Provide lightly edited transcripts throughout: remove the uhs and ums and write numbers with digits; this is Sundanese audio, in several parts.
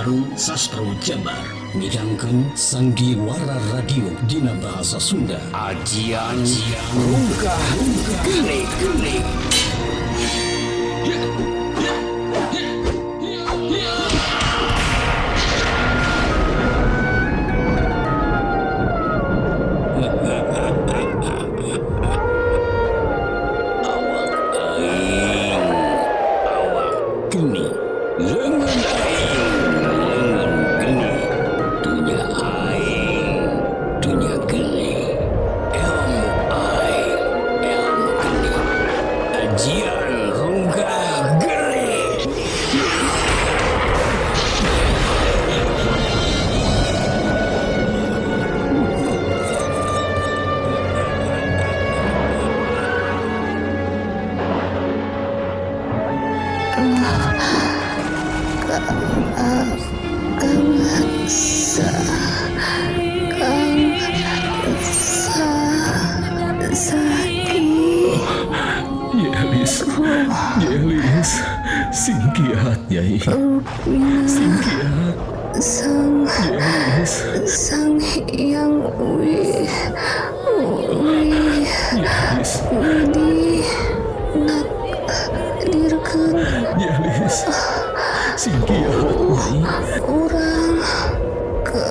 sareng Sastro Jabar midangkeun Sandiwara Radio dina bahasa Sunda. Ajian Rungkah Geni Geni. Awak aing, awak geni, leungeun aing, leungeun geni, dunya aing, dunya geni, ilmu aing, ilmu geni, ajian Rungkah Geni. Kang sa Kang sa Saki. Yelis, Yelis, sing kiat, Nyai, sing kiat. Sang Yelis. Sang Hyang Wi Wi Yelis. Widi nakdirkeun Yelis, sing kiat, Nyai. Urang ke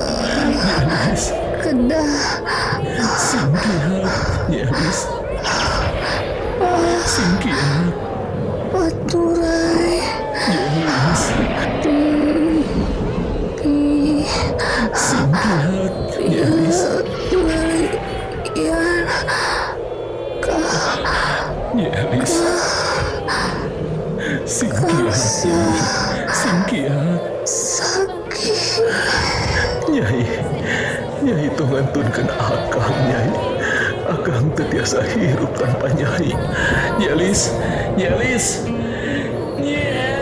Yelis. Kedah Sing kiat, Yelis, sing kiat. Paturai Yelis. Pi pi Sing kiat, Yelis. Yan Yelis, sing kiat, Nyai, sing kiat. Saki. Nyai, Nyai tong ngantunkeun akang, Nyai. Akang teu tiasa hirup tanpa Nyai. Yelis, Yelis, Yelis.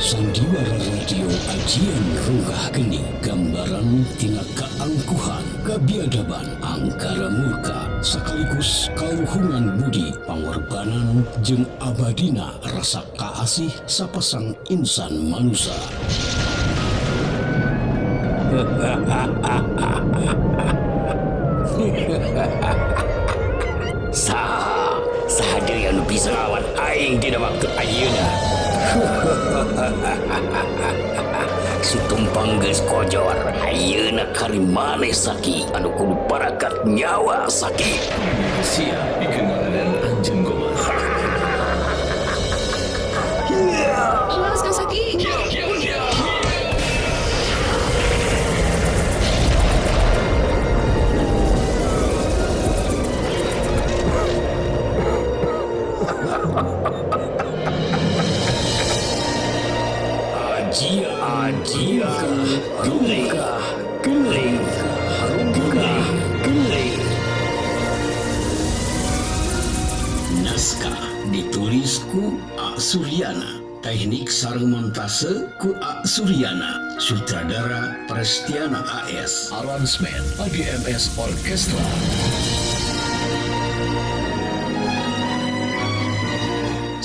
Sandiwara Radio Ajian Rungkah Geni, gambaran tina kaangkuhan, kabiadaban, angkara murka sekaligus kaluhungan budi, pangorbanan jeung abadina rasa kaasih sapasang insan manusia. Saha saha deui anu bisa nglawan aing dina waktu ayeuna? Situmpang geus kojor, ayeuna kari maneh, Saki, anu kudu parakat nyawa, Saki. Siap pikeun ngaladenan anjeun, Gomar. Awas, Kang Saki. Ajian Ajian Rungkah Geni Rungkah Geni. Naskah ditulis ku A Suryana, teknik sareng montase ku A Suryana, sutradara Prestiana AS. Aransemen AGMS Orkestra.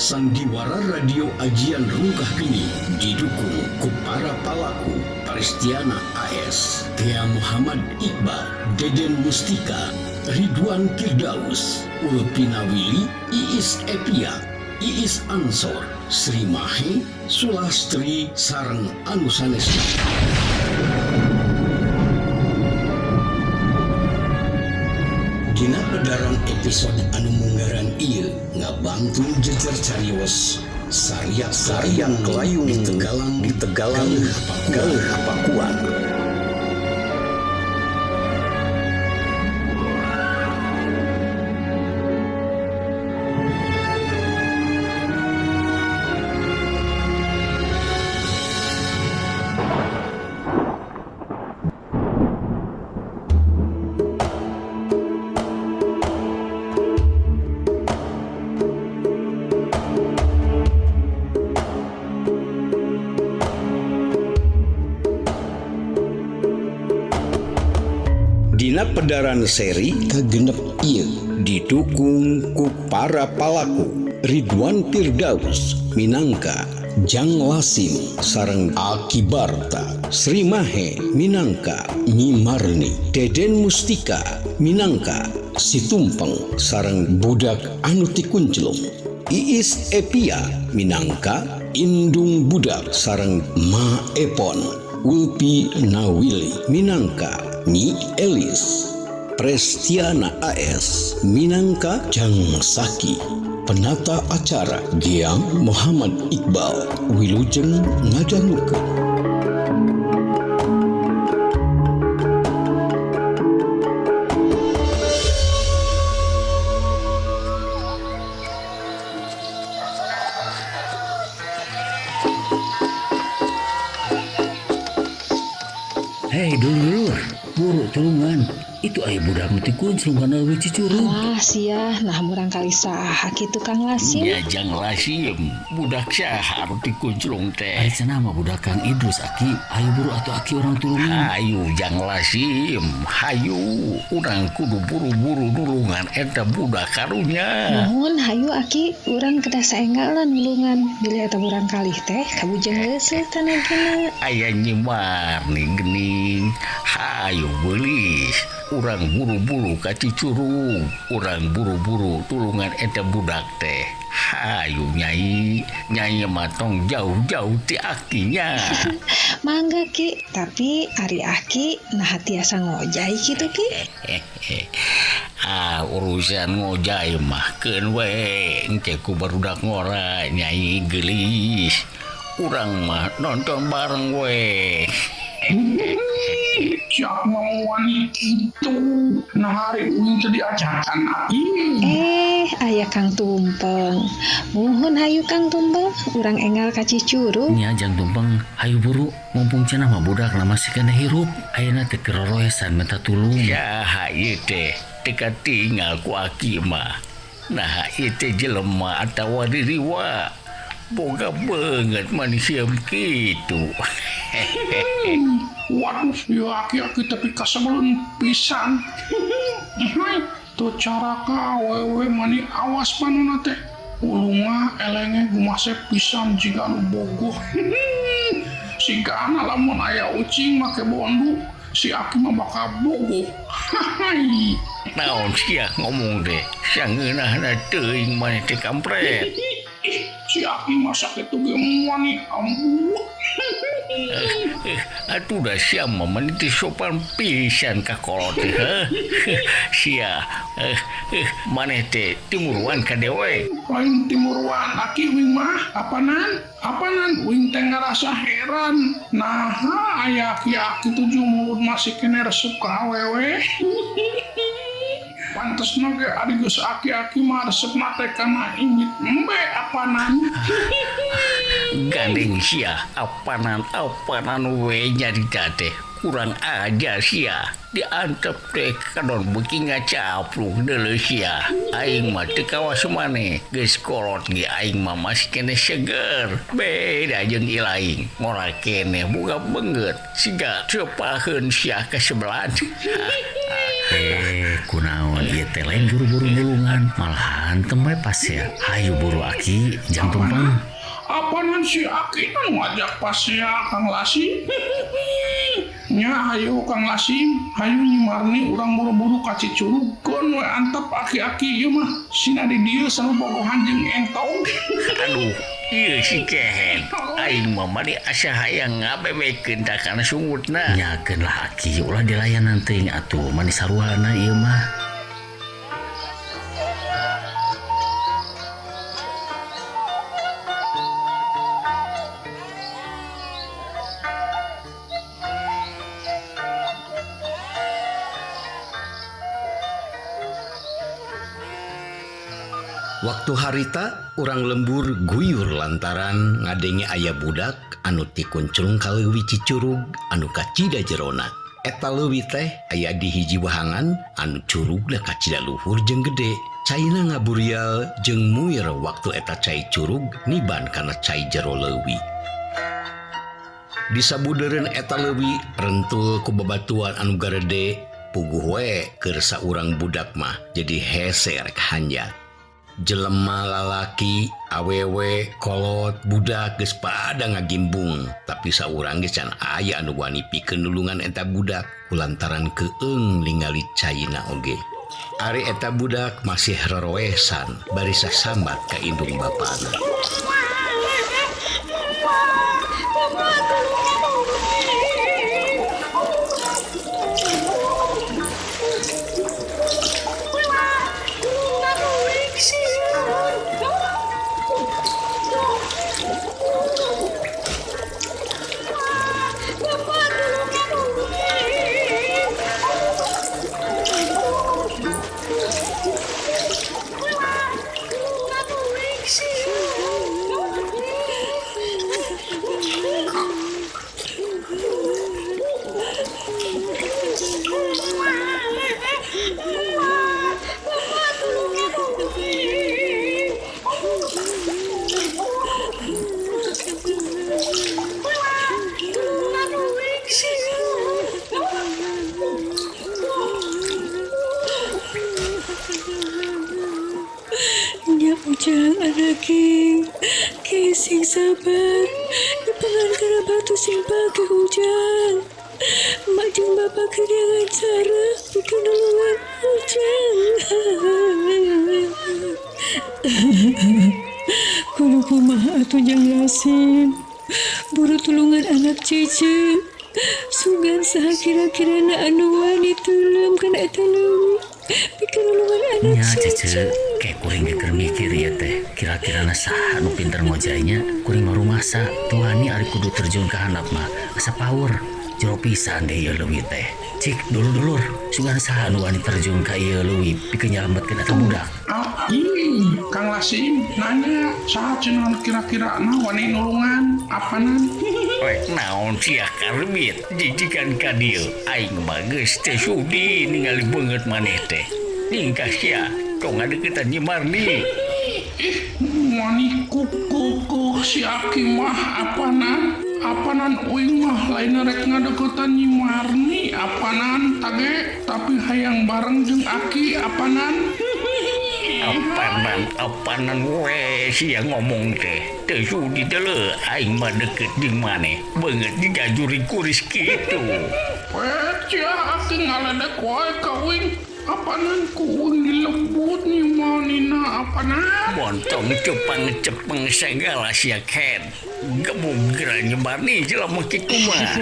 Sandiwara Radio Ajian Rungkah Geni didukung ku para palaku Prestiana AS, Tea Muhammad Iqbal, Deden Mustika, Ridwan Firdaus, Ulpina Willy, Iis Epia, Iis Ansor, Sri Mahe, Sulastri sareng anu sanesna. Dina pedaran episode anu munggaran ieu ngabangtun jejer carios Saria Saria Kelayung di Tegalan, di Tegalan Galuh Pakuan. Dina pedaran seri kagenep ieu didukung ku para palaku Ridwan Firdaus minangka Jang Lasim sareng Aki Barta, Sri Mahe minangka Nyi Marni, Deden Mustika minangka Situmpeng sareng budak anu tikunclung, Iis Epia minangka Indung Budak sareng Ma Epon, Ulpi Nawili minangka Nyi Elis, Prestiana AS minangka Jang Saki. Penata acara Giang Muhammad Iqbal. Wilujeng ngadangukeun. Hei dulur, buru tulungan. Itu aya budak nu tikunclung kana leuwih Cicurug. Wah sia, nah murang kali saha kitu Kang Lasim? Ya Jang Lasim, budak saha anu tikunclung teh? Ari cenah mah budak Kang Idrus aki. Ayo buru atuh aki urang tulungan. Hayu Jang Lasim, hayu. Urang kudu buru-buru nulungan eta budak karunya. Nuhun hayu aki, urang kedah saenggal lah nulungan. Bilih eta murang kalih teh kabujeng leuseut tanagina. Aya Nyi Marni geuning. Hayu beulis. Urang buru-buru ka Cicurug, urang buru-buru tulungan eta budak teh. Hayu nyai, nyai mah tong jauh-jauh ti akinya. Mangga ki, tapi ari aki nah tiasa ngojay kitu ki. Ah, urusan ngojay mah keun we, engke ku barudak ngora nyai geulis. Urang mah nonton bareng we. Siapa mau wani itu? Nah hari ini tadi ajakan aki. Aya Kang Tumpeng. Muhun hayu Kang Tumpeng, urang enggal ka Cicurug. Nya Jang Tumpeng, hayu buru, mumpung cenah mah budak na masih kena hirup. Ayeuna teh keur roroesan minta tulung. Saha ieu teh teu katingal ku aki mah. Nah ieu teh jelema atawa diriwa. Boga banget manusia kitu. Waduh, ya aki-aki tapi kasebelun pisan. Tuh cara ka awewe mani awas panona teh. Ulunga elenge gumase pisan jiga nu bogoh. Sigana lamun aya ucing make bondu, si aki mah bakal bogoh. Hai. Naon sia ngomong teh? Sangeunahna teuing maneh teh kampret. Si aki masak itu ge wani ambuh. Atuh da sia mah mani teh sopan pisan ka kolot teh. Sia maneh teh timuruan ka dewe. Lain timuruan aki wing mah apanan? Apanan wing teh ngarasa heran. Nah, aya aki-aki tujuh mulut masih kene resep ka awewe. Pantesna ge ari geus aki-aki mah resep teh kana imit embe apanan. Gandeng sia apanan we nyarita teh kurang aja sia. Diantep teh kadon beuki ngacapruk deuleu sia. Aing mah teu kawas maneh, geus kolot ge aing mah masih keneh seger. Beda jeung ilaing, ngora keneh boga beungeut siga teu sia ka sebelah. Kunaon ieu teh lain buru-buru nulungan, malah hantem we pas ya. Hayu buru aki Jang Tumpeng. Apanan si aki nu ngajak pasea Kang Lasim? Nya hayu Kang Lasim, hayu Nyi Marni urang buru-buru ka Cicurug keun we antep aki-aki ieu mah. Sina di dieu sarua bogohan jeung entong. Aduh, ieu si kehen. Aing mah mani asa hayang ngabebekeun tah kana sungutna. Nyakeun lah aki, ulah dilayanan teuing atuh mani saruana ieu mah. Waktu harita urang lembur guyur lantaran ngadenge aya budak anu tikunclung ka leuwi Cicurug anu kacida jerona. Eta leuwi teh aya di hiji wahangan anu curugna kacida luhur jeung gede. Caina ngaburial jeung muir waktu eta cai curug niban kana cai jero leuwi. Di sabudeureun eta leuwi rentul ku babatuan anu garede Puguh we keur saurang budak mah jadi hese rek hanjat. Jelema lalaki, awewe, kolot, budak geus pada ngagimbung, tapi saurang geus can aya anu wani pikeun nulungan eta budak kulantaran keung ningali caina oge. Ari eta budak masih roroesan bari sasambat ka indung bapana. Ujang anake, ke sing sabar, dipengan kana batu sing pake ujang. Mak jeung bapak kedangan cara bikin nulungan ujang. Kudu kumaha atuh Jang Lasim, buru tulungan anak cici. Sugan saha kira-kirana anu wani teuleum kana eta leuwih. Bikin nulungan anak cici. Kayak kuring keur mikir ya teh, kira-kirana saha nu pinter ngojainya, kuring mah rumasa, tuani ari kudu terjun ka handap mah, asa power, jero pisan deh ieu leuwih teh. Cik dulur-dulur, sugan saha nu wani terjun ka ieu leuwih pikeun nyalametkeun eta budak. Ih, Kang Lasim nanya saha cenah kira-kirana wani nulungan apanan? Rek naon sia karbit, jijikan ka dieu, aing mah geus teu sudi ningali beungeut maneh teh. Ningkah sia tong ngadeukeutan Nyi Marni. Ih, wani kukukuh si aki mah apanan? Apanan uing mah lain rek ngadeukeutan Nyi Marni apanan tage, tapi hayang bareng jeung aki apanan? Apanan we sia ngomong teh. Teu sudi teh leuh aing mah deukeut jeung maneh. Beungeut digajuri kuris kitu. Weh, sia aki ngaledek wae ka uing. Apanan ku uing dilebut Nyi Marnina apanan? Bontong cepang-cepeng segala sia ken. Gebug geura Nyi Marni jelema kitu mah.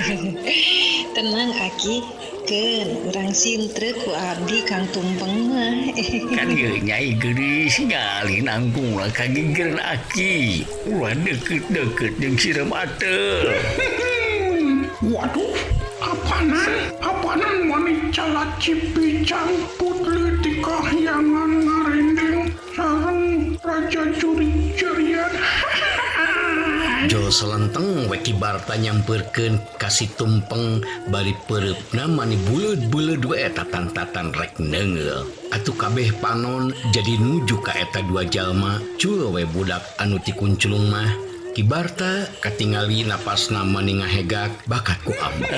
Tenang aki, keun urang sintre ku abdi Kang Tumpeng mah. Kan ieu Nyai geulis ngali nangkung lah kagigireun aki. Ulah deukeut-deukeut jeung sireum ateul. Waduh, apanan? Apanan wani calaci picang putli ti kahyangan ngarinding sareng raja jurig jerian. Jol selenteng we Kibarta nyampeurkeun ka si Tumpeng bari peureupna mani buleud-buleud we tatan-tatan rek neungeul. Atuh kabeh panon jadi nuju ka eta dua jalma cul we budak anu tikunclung mah. Kibarta katingali napasna mani ngahegak bakat ku amuk.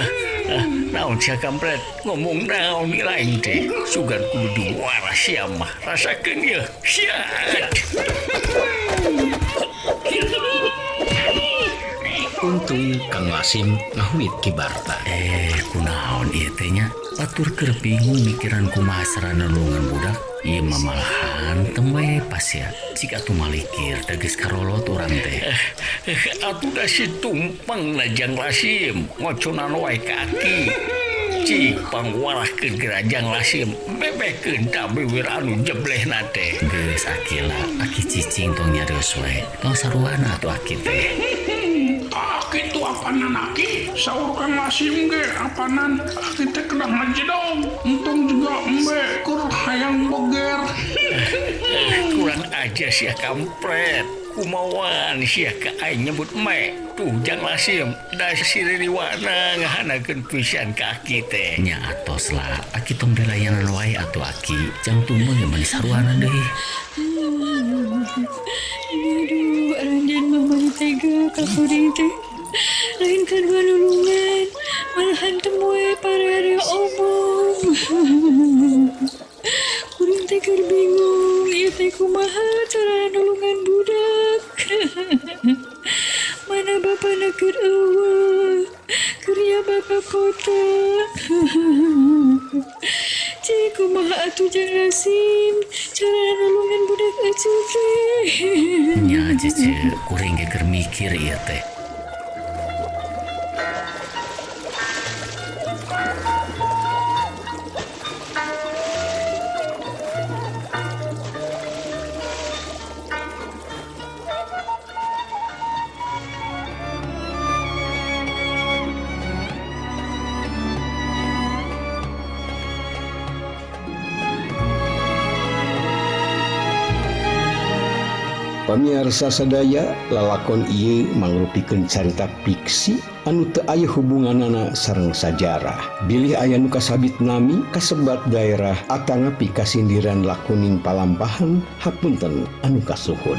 Naon sia kampret ngomong naon lain teh sugan kudu diwara sia mah rasakeun ieu sia. Untung Kang Lasim ngahuit Kibarta. Kunaon ieu teh nya? Batur keur bingung mikiran kumaha sarana nulungan budak, ieu mah malah hantem we pas ya. Cik atuh malikir da geus karolot urang teh. Atuh da si Tumpeng na Jang Lasim ngoconan wae ka aki. Cik pangwarahkeun geura Jang Lasim, bebekeun ta bibir anu jeblehna teh. Geus aki lah, aki cicing tong nyarios wae. Tong saruana atuh aki teh. Kitu apanan aki, saur Kang Lasim ge apanan aki teh kedah ngajedog, untung juga embe keur hayang boger. Kurang aja sia kampret, kumawan sia ka aing nyebut me. Tuh Jang Lasim, da siririwana ngahanakeun pisan ka aki teh. Nya atos lah, aki tong delayanan wae atuh aki, jang tumbang ge mani saruana deui. Aduh, aranjeun mah mani tega ka kuring teh. Lain kadua nulungan, malah hantem we pare-are omong. Kuring teh keur bingung, ieu teh kumaha carana nulungan budak. Mana bapana keur eueuh, keur nyaba ka kota. Cik kumaha atuh Jang Lasim, carana nulungan budak eceu teh. Nya Cece, kuring ge keur mikir ieu teh. Pamiarsa sadaya, lalakon ieu mangrupikeun carita fiksi anu teu aya hubunganana sareng sajarah. Bilih aya nu kasabit nami, kasebat daerah atanapi kasindiran lakuning palampahan, hapunten anu kasuhun.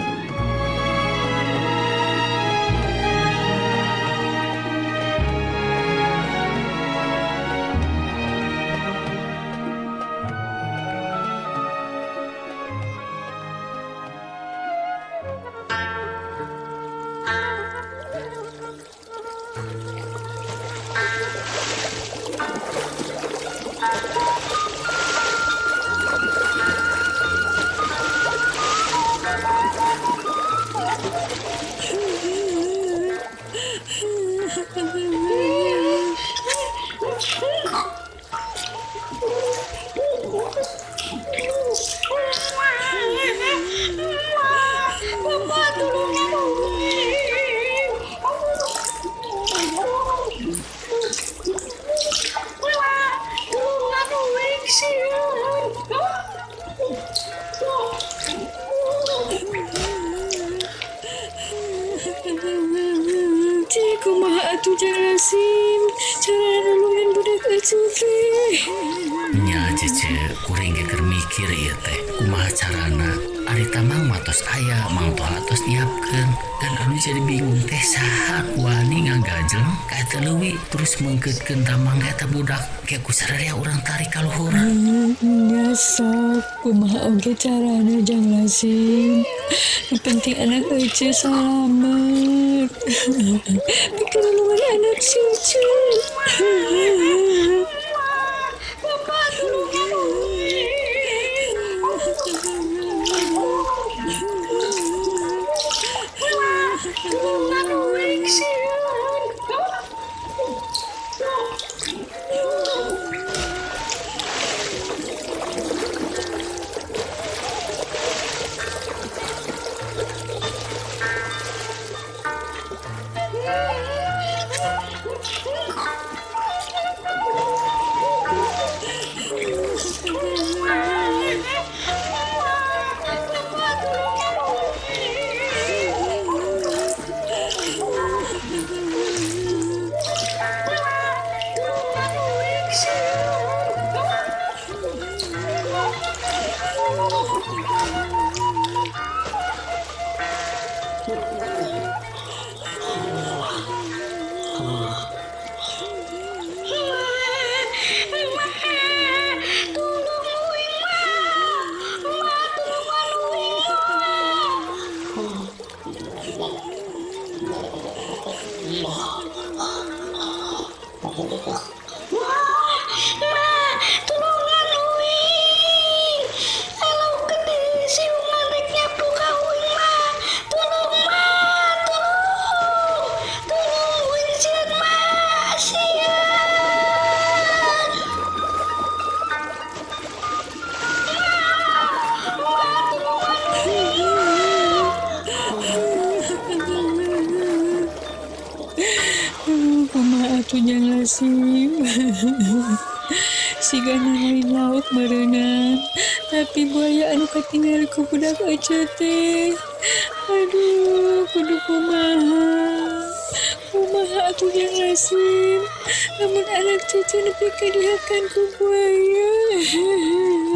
Cik kumaha atuh Jang Lasim, carana nulungan budak eceu teh. Nya Cece, kuring ge keur mikir ieu teh. Kumaha carana? Ari tamang mah tos aya, Mang Toha tos nyiapkeun. Dan anu jadi bingung teh saha wani ngagajleng ka eta leuwi terus meungkeutkeun tamang ka eta budak. Ke ku sararea urang tarik ka luhur. Nya sok kumaha oge carana Jang Lasim. Nu penting anak eceu salamet. Pikeun nulungan anak cucu. Bapak tulungan uing. Tulungan uing sieun. Kumaha atuh Jang Lasim. Sigana lain lauk meureunang, tapi buaya anu katingal ku budak eceu teh. Aduh, kudu kumaha. Kumaha atuh Jang Lasim. Lamun anak cucu nepi ka dihakan ku buaya.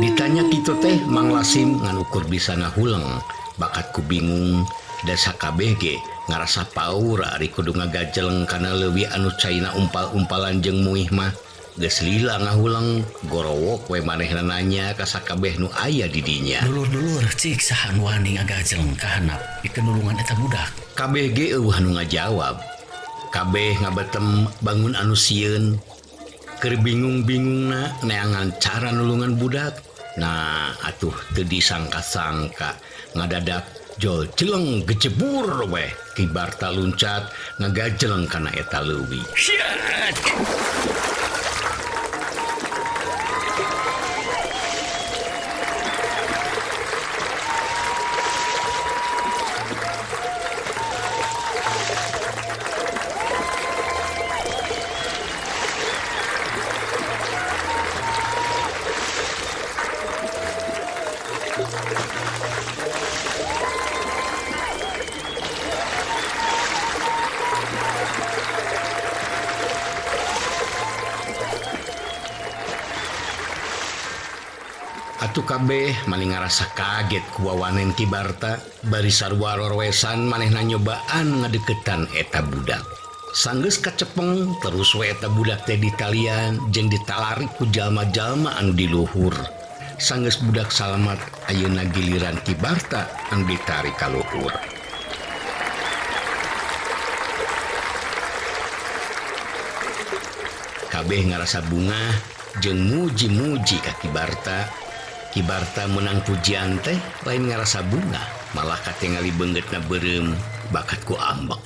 Ditanya kitu teh Mang Lasim ngan ukur bisa ngahuleng, bakat ku bingung da sakabeh ge ngarasa paur ari kudu ngagajeleng kana leuwih anu caina umpal-umpalan jeung muih mah. Geus lila ngahuleng gorowok we manehna nanya ka sakabeh nu aya di dinya. Dulur-dulur cik saha nu wani ngagajeleng ka handap pikeun nulungan eta budak. Kabeh ge euweuh anu ngajawab. Kabeh ngabetem bangun anu sieun. Keur bingung-bingungna neangan cara nulungan budak. Nah, atuh teu disangka-sangka ngadadak jol jeleng gejebur weh Ki Barta luncat ngagajeleng kana eta leuwi. Siat! Atuh kabeh mani ngarasa kaget ku wawanen Ki Barta bari sarua rorwesan manehna nyobaan ngadeukeutan eta budak. Sanggeus kacepeng terus we eta budak teh ditalian jeung ditalarik ku jalma-jalma anu di luhur. Sanggeus budak salamat ayeuna giliran Ki Barta anu ditarik ka luhur. Kabeh ngarasa bungah jeung muji-muji ka Ki Barta. Ki Barta menang pujian teh lain ngarasa bunga, malah katingali beungeutna beureum bakat ku ambek.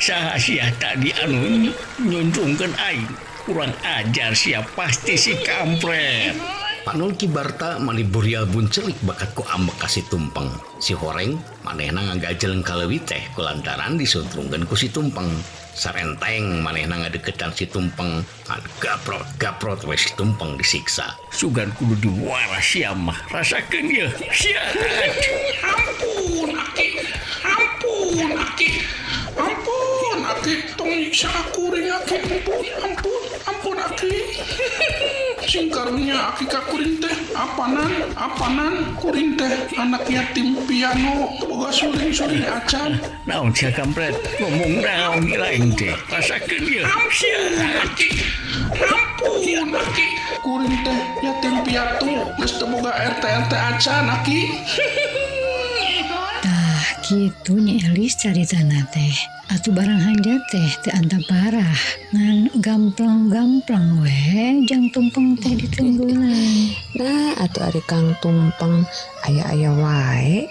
Saha sia tadi anu nyunjungkeun aing, kurang ajar sia pasti si kampret. Panon Ki Barta mani burial buncelik bakat ku ambek ka si Tumpeng. Si Horeng manehna ngagajeleng ka leuwi teh kulantaran disuntrungkeun ku si Tumpeng. Sarenteng manehna ngadeukeutan si Tumpeng, ngan gaprot-gaprot we si Tumpeng disiksa. Sugan kudu diwaras sia mah, rasakeun ieu. Sia. Ampun aki, ampun aki, ampun aki, tong nyiksa kuring aki, ampun, ampun, ampun aki. Sing karunya aki ka kuring teh, apanan, apanan kuring teh anak yatim piano, boga suling-suling acan. Naon sia kampret, ngomong naon lain teh, rasakeun ieu. Ampun aki, ampun aki, kuring teh yatim piatu, geus teu boga RT-RT acan aki. Tah kitu Nyi Elis caritana teh. Atuh barang hanja teh teu antap parah. Ngan gamplang-gamplang we jang Tumpeng teh ditunggulan. Nah, atuh ari Kang Tumpeng aya-aya wae.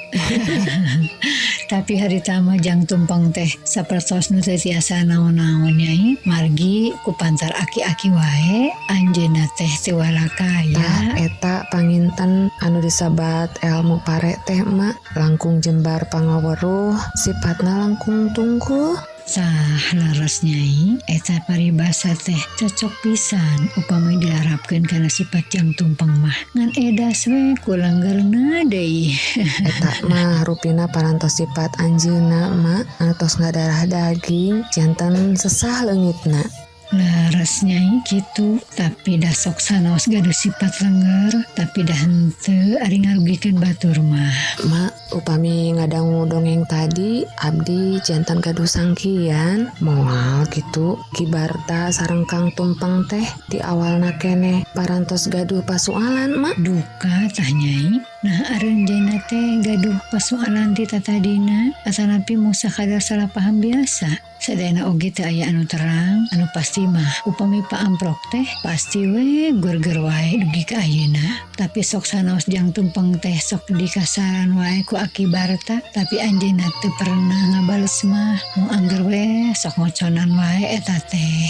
Tapi harita mah jang Tumpeng teh sapertos nu teu tiasa naon-naon nyai, margi ku pantar aki-aki wae anjeunna teh teu walakaya. Tah eta panginten anu disebat elmu pare teh emak, langkung jembar pangaweruh, sipatna langkung tungkul. Tah leres nyai, eta paribasa teh cocok pisan upami dilarapkeun kana sifat jang Tumpeng mah. Ngan edas we kulanggerna deui. Eta mah rupina parantos sifat anjeunna emak, anu tos ngadarah daging janten sesah leungitna. Leres nyai kitu, tapi dah sok sanaos gaduh sifat lenger, tapi dah henteu ari ngarugikeun batur mah. Mak, upami ngadangu dongeng tadi, abdi jantan gaduh sangkian, moal kitu Ki Barta sareng Kang Tumpeng teh di awalna keneh parantos gaduh pasualan, mak. Duka tah nyai. Nah arenjena teh gaduh pasualan ti tatadina, atanapi mung sakadar salah paham biasa. Sadayana oge teu aya anu terang, anu pasti mah upami paamprok teh pasti we gorger wae dugi ka ayeuna. Tapi sok sanaos jang Tumpeng teh sok dikasaran wae ku Aki Barta, tapi anjeunna teu pernah ngabales mah. Mung angger we sok ngoconan wae eta teh.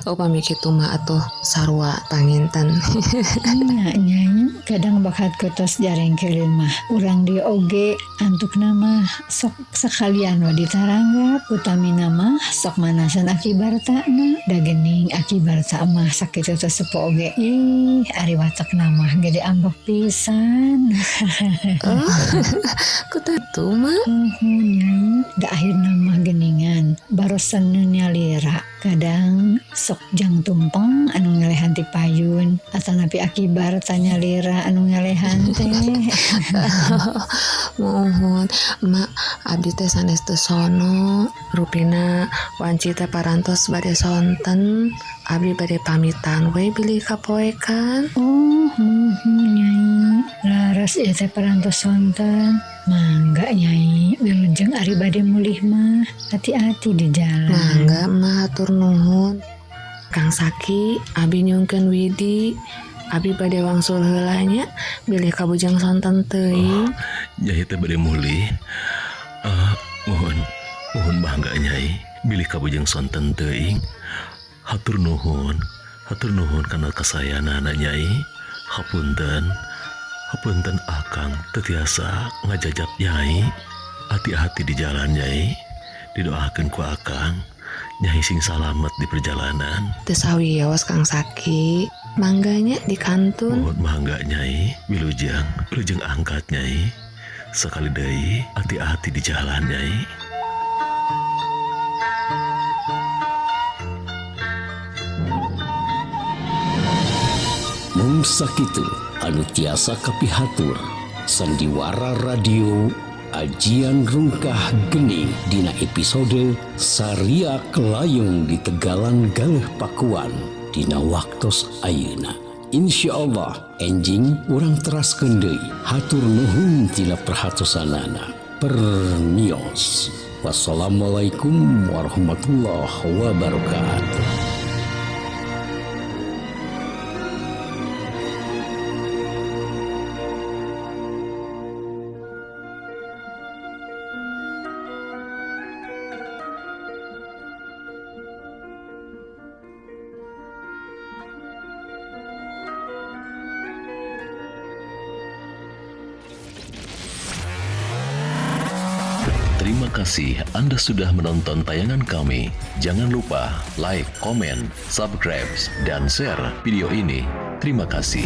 Upami kitu mah atuh sarua panginten. Nya nyai, kadang bakat ku tos jarengkelin mah. Urang dieu oge antukna mah sok sakali Sangkian we ditaranggap utamina mah sok manasan Aki Bartana da geuning Aki Barta mah sakitu teh sepo oge. Ih, ari watekna mah gede ambek pisan. Oh, ku tatu mah. Muhun Nyai, da akhirna mah geuningan barosan nu nyalira. Kadang sok Jang Tumpeng anu ngelehan ti payun atanapi Aki Barta nyalira anu ngelehan teh. Muhun, Mak, abdi teh sanes teu sono. Rupina wanci teh parantos bade sonten. Abdi bade pamitan we bilih kapoekan. Oh, muhun Nyai. Laras ieu teh parantos sonten. Mangga Nyai, wilujeng ari bade mulih mah. Hati-hati di jalan. Mangga mah hatur nuhun. Kang Saki, abi nyungkeun widi. Abi bade wangsul heula nya bilih kabujeng sonten teuing. Oh, Nyai teh bade mulih. Muhun, muhun mangga Nyai, bilih kabujeng sonten teuing. Hatur nuhun kana kasayanana Nyai. Hapunten, hapunten akang teu tiasa ngajajap Nyai. Hati-hati di jalan Nyai. Didoakeun ku akang, Nyai sing salamet di perjalanan. Teu sawios Kang Saki, mangganya di kantun. Muhun mangga Nyai, wilujeng, wilujeng angkat Nyai. Sekali deui, hati-hati di jalan Nyai. Mung sakitu anu tiasa kapihatur sandiwara radio ajian Rungkah Geni dina episode Sariak Layung di Tegalan Galeh Pakuan dina waktos ayeuna. Insya Allah enjing urang teraskeun deui. Hatur nuhun tina perhatosanana. Permios. Wassalamualaikum warahmatullahi wabarakatuh. Terima kasih Anda sudah menonton tayangan kami. Jangan lupa like, komen, subscribe, dan share video ini. Terima kasih.